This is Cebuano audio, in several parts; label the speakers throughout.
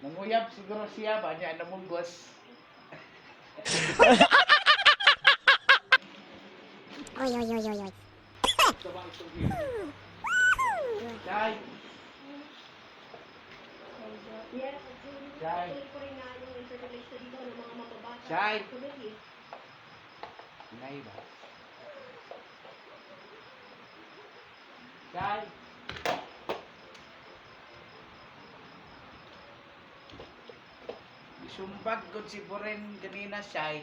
Speaker 1: Nanguyab siguro siya ba niya namugos.
Speaker 2: Oy, oy, oy, oy, oy.
Speaker 1: Chay.
Speaker 3: Yes.
Speaker 1: Chay.
Speaker 3: Tuloy ko rin nga yung interpellation dito ng mga mababata.
Speaker 1: Chay.
Speaker 3: Committee.
Speaker 1: Inay ba? Chay. Isumbag ko si Boren kanina, Chay.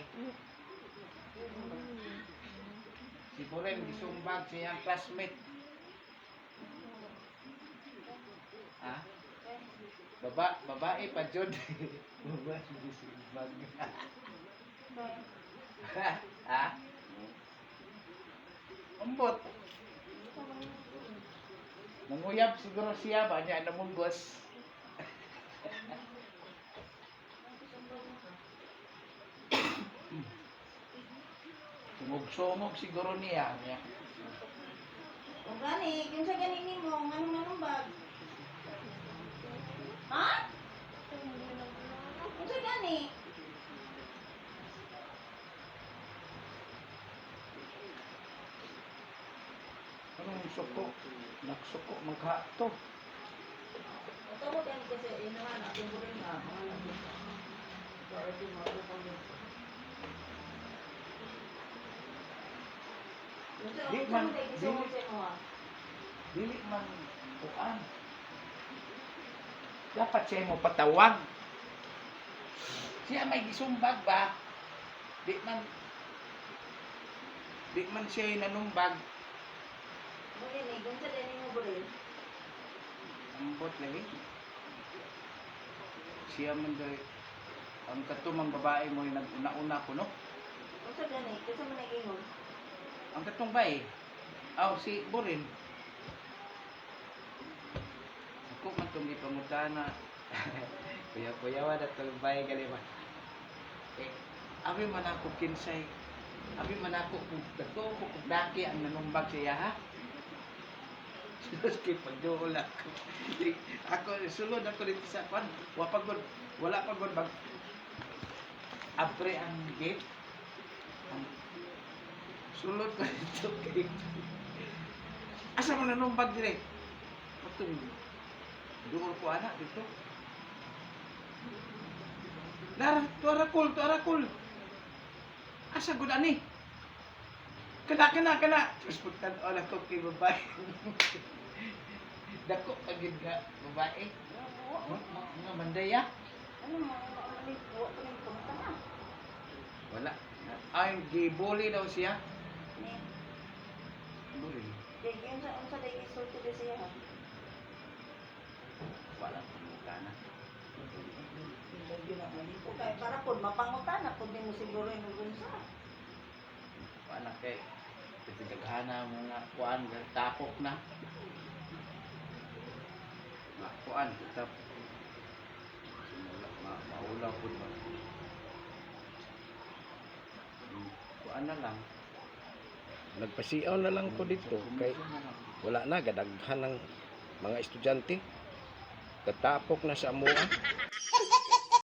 Speaker 1: Si Boren gisumbag sa iyang classmate. Ha? Babae pa jud. Babae gisumbag. Ha? Ambot. Nanguyab siguro siya ba niya namugos. Sungog-sungog siguro niya. Niya.
Speaker 4: O gani, kinsa gani nimo, nganong nanumbag? Ha? Unsa gani?
Speaker 1: Anong suko? Nagsuko man ka to.
Speaker 4: Tawag gani kasi inahan akong burin ha.
Speaker 1: Di man, dili, dili man kuan. Dapat siya mo patawag. Siya may gisumbag ba? Di man siya nanumbag.
Speaker 4: Burin eh, unsa gani mo burin?
Speaker 1: Ambot lagi. Siya man day ang katumang babae mo yung nag-una-una ko, no?
Speaker 4: Unsa gani? Kinsa man nag-ingon?
Speaker 1: Ang katong bae. Aw, si Borin. Ako man tong gipangutana. Kuya-kuya na tong bae gali ba. Eh, abi man ako kinsay. Abi man ako kung dato ko kung daki ang nanumbag siya ha. Sus kay pagduol ako. Ako sulod ako dito sa kwan. Wa pa gud, wala pa gud mag abre ang gate. Ang sulod ko dito kay Asa man nanumbag dire? Patong duol ko ana dito. Nara, tuarakol, tuarakol. Asa gud ani? Kana, kana, kana. Tapos pagtan-aw na ko kay babae. Dako pa gid nga babae. Mga mandaya.
Speaker 4: Ano mga mali po ko ning pangutana?
Speaker 1: Wala. Ay, gibuli daw siya.
Speaker 4: Ni,
Speaker 1: Buli.
Speaker 4: di unsa unsa day gisulti di siya ha?
Speaker 1: Wala pangutana.
Speaker 4: O kay para pod mapangutana pod nimo siguro yung unsa.
Speaker 1: Wala kay pitidaghana mga kuan tapok na. Mga kuan kita simula maulaw pud ba. Kuan na lang.
Speaker 5: Nagpasiaw na lang ko dito kay wala na gadaghan ng mga estudyante. Katapok na sa amoa.